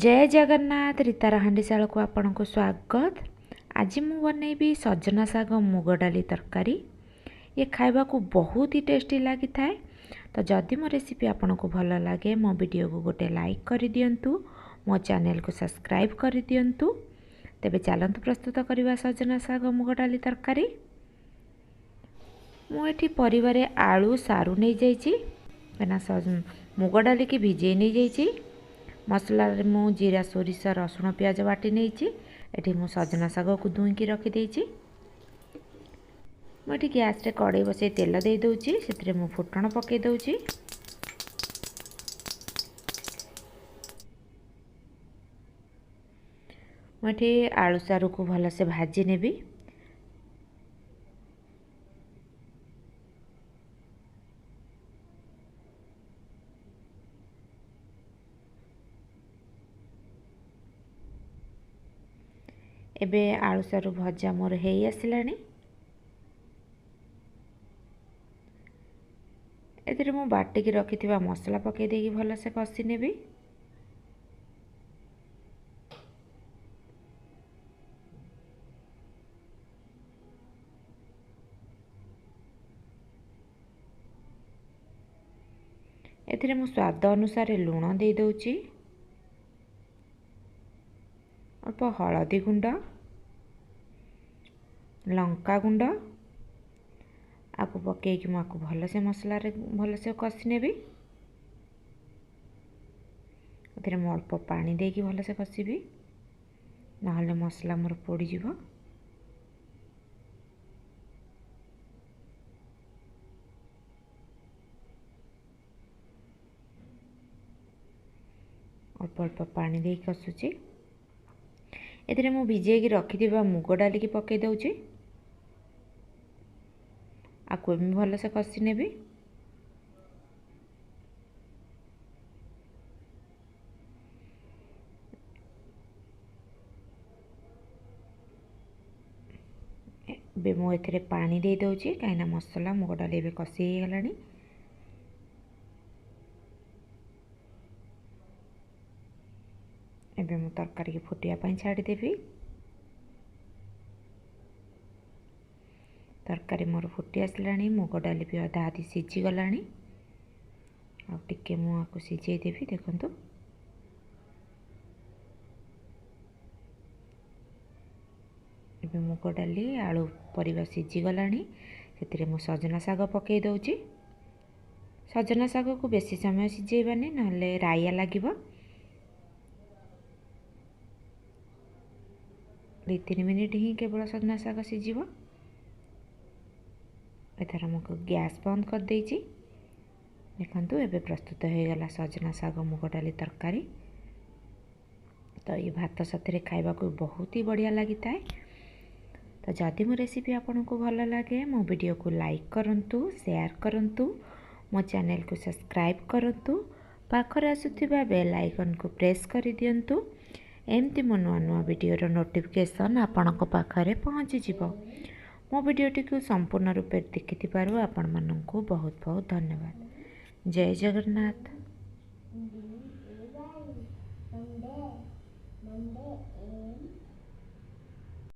ଜୟ ଜଗନ୍ନାଥ। ରୀତାର ହାଣ୍ଡିଶାଳକୁ ଆପଣଙ୍କୁ ସ୍ୱାଗତ। ଆଜି ମୁଁ ବନେଇବି ସଜନା ଶାଗ ମୁଗ ଡାଲି ତରକାରୀ। ଇଏ ଖାଇବାକୁ ବହୁତ ହି ଟେଷ୍ଟି ଲାଗିଥାଏ। ତ ଯଦି ମୋ ରେସିପି ଆପଣଙ୍କୁ ଭଲ ଲାଗେ, ମୋ ଭିଡ଼ିଓକୁ ଗୋଟେ ଲାଇକ୍ କରିଦିଅନ୍ତୁ, ମୋ ଚ୍ୟାନେଲକୁ ସବସ୍କ୍ରାଇବ୍ କରିଦିଅନ୍ତୁ। ତେବେ ଚାଲନ୍ତୁ ପ୍ରସ୍ତୁତ କରିବା ସଜନା ଶାଗ ମୁଗ ଡାଲି ତରକାରୀ। ମୁଁ ଏଠି ପରିବାରେ ଆଳୁ, ସାରୁ ନେଇଯାଇଛି, କାହିଁକିନା ମୁଗ ଡାଲିକି ଭିଜେଇ ନେଇଯାଇଛି। ମସଲାରେ ମୁଁ ଜିରା, ସୋରିଷ, ରସୁଣ, ପିଆଜ ବାଟି ନେଇଛି। ଏଠି ମୁଁ ସଜନା ଶାଗକୁ ଦୁଇଁକି ରଖିଦେଇଛି। ମୁଁ ଏଠି ଗ୍ୟାସ୍ରେ କଡ଼େଇ ବସେଇ ତେଲ ଦେଇଦେଉଛି। ସେଥିରେ ମୁଁ ଫୁଟଣ ପକାଇ ଦେଉଛି। ମୁଁ ଏଠି ଆଳୁ ସାରୁକୁ ଭଲସେ ଭାଜି ନେବି। ଏବେ ଆଳୁ ସାରୁ ଭଜା ମୋର ହେଇ ଆସିଲାଣି। ଏଥିରେ ମୁଁ ବାଟିକି ରଖିଥିବା ମସଲା ପକାଇ ଦେଇକି ଭଲସେ କଷି ନେବି। ଏଥିରେ ମୁଁ ସ୍ୱାଦ ଅନୁସାରେ ଲୁଣ ଦେଇଦେଉଛି, ଅଳ୍ପ ହଳଦୀ ଗୁଣ୍ଡ, ଲଙ୍କା ଗୁଣ୍ଡ। ଆକୁ ପକାଇକି ମୁଁ ଆକୁ ଭଲସେ ମସଲାରେ ଭଲସେ କଷି ନେବି। ଏଥିରେ ମୁଁ ଅଳ୍ପ ପାଣି ଦେଇକି ଭଲସେ କଷିବି, ନହେଲେ ମସଲା ମୋର ପୋଡ଼ିଯିବ। ଅଳ୍ପ ଅଳ୍ପ ପାଣି ଦେଇକି କଷୁଛି। ଏଥିରେ ମୁଁ ଭିଜେଇକି ରଖିଥିବା ମୁଗ ଡାଲିକି ପକାଇ ଦେଉଛି। ଆକୁ ବି ଭଲସେ କଷି ନେବି। ଏବେ ମୁଁ ଏଥିରେ ପାଣି ଦେଇଦେଉଛି, କାହିଁକିନା ମସଲା ମୁଗ ଡାଲି ଏବେ କଷି ହେଇଗଲାଣି। ଏବେ ମୁଁ ତରକାରୀକି ଫୁଟିବା ପାଇଁ ଛାଡ଼ିଦେବି। ତରକାରୀ ମୋର ଫୁଟି ଆସିଲାଣି, ମୁଗ ଡାଲି ବି ଅଧା ଅଧି ସିଝିଗଲାଣି। ଆଉ ଟିକେ ମୁଁ ଆକୁ ସିଝେଇ ଦେବି। ଦେଖନ୍ତୁ, ଏବେ ମୁଗ ଡାଲି, ଆଳୁ, ପରିବା ସିଝିଗଲାଣି। ସେଥିରେ ମୁଁ ସଜନା ଶାଗ ପକାଇ ଦେଉଛି। ସଜନା ଶାଗକୁ ବେଶୀ ସମୟ ସିଝେଇବାନି, ନହେଲେ ରାଇଆ ଲାଗିବ। 2-3 ମିନିଟ୍ ହିଁ କେବଳ ସଜନା ଶାଗ ସିଝିବ। ଏଥର ମୁଁ ଗ୍ୟାସ୍ ବନ୍ଦ କରିଦେଇଛି। ଦେଖନ୍ତୁ, ଏବେ ପ୍ରସ୍ତୁତ ହୋଇଗଲା ସଜନା ଶାଗ ମୁଗ ଡାଲି ତରକାରୀ। ତ ଏ ଭାତ ସାଥିରେ ଖାଇବାକୁ ବହୁତ ହି ବଢ଼ିଆ ଲାଗିଥାଏ। ତ ଯଦି ମୋ ରେସିପି ଆପଣଙ୍କୁ ଭଲ ଲାଗେ, ମୋ ଭିଡ଼ିଓକୁ ଲାଇକ୍ କରନ୍ତୁ, ସେୟାର କରନ୍ତୁ, ମୋ ଚ୍ୟାନେଲକୁ ସବସ୍କ୍ରାଇବ୍ କରନ୍ତୁ, ପାଖରେ ଆସୁଥିବା ବେଲ୍ ଆଇକନ୍କୁ ପ୍ରେସ୍ କରିଦିଅନ୍ତୁ। ଏମିତି ମୋ ନୂଆ ନୂଆ ଭିଡ଼ିଓର ନୋଟିଫିକେସନ୍ ଆପଣଙ୍କ ପାଖରେ ପହଞ୍ଚିଯିବ। ମୋ ଭିଡ଼ିଓଟିକୁ ସମ୍ପୂର୍ଣ୍ଣ ରୂପେ ଦେଖିଥିବାରୁ ଆପଣମାନଙ୍କୁ ବହୁତ ବହୁତ ଧନ୍ୟବାଦ। ଜୟ ଜଗନ୍ନାଥ।